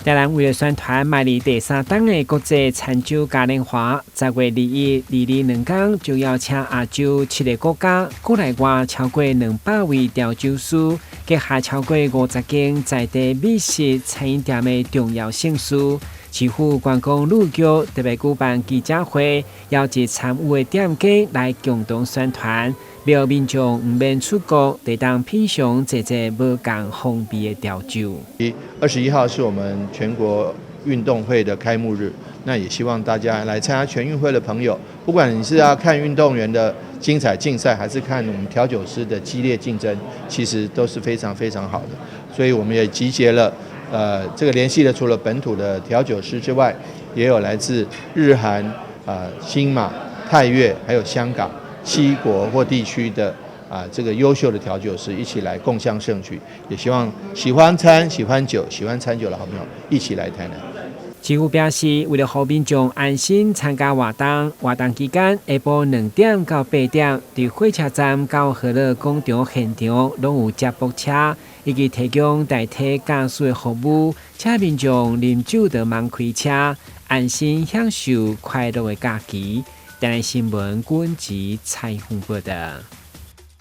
台南為了宣傳邁入第三檔的國際餐酒嘉年華，10月21、22兩天就邀請亞洲七个國家、國內外超過200位調酒師，結合超過50間在地美食餐飲店的重要盛事。市府觀光旅局特別舉辦記者會，邀集參與的店家來共同宣傳，讓民眾毋免出國，會當品嚐這這無仝風味的調酒。 21號是我們全國運動會的開幕日，那也希望大家來參加全運會的朋友，不管你是要看運動員的精彩競賽，還是看我們調酒師的激烈競爭，其實都是非常非常好的。所以我們也集結了，這個聯繫的除了本土的調酒師之外，也有來自日韓、新馬、泰越，還有香港七國或地區的這個優秀的調酒師一起來共襄盛舉，也希望喜歡餐、喜歡酒、喜歡餐酒的好朋友一起來台南。市府表示，為了予民眾安心參加活動，活動期間下晡2點到8點，佇火車站到河樂廣場現場，攏有接駁車，以及提供代替駕駛的服務，請民眾啉酒就茫開車，安心享受快樂的假期。台南新聞軍籍採訪報道。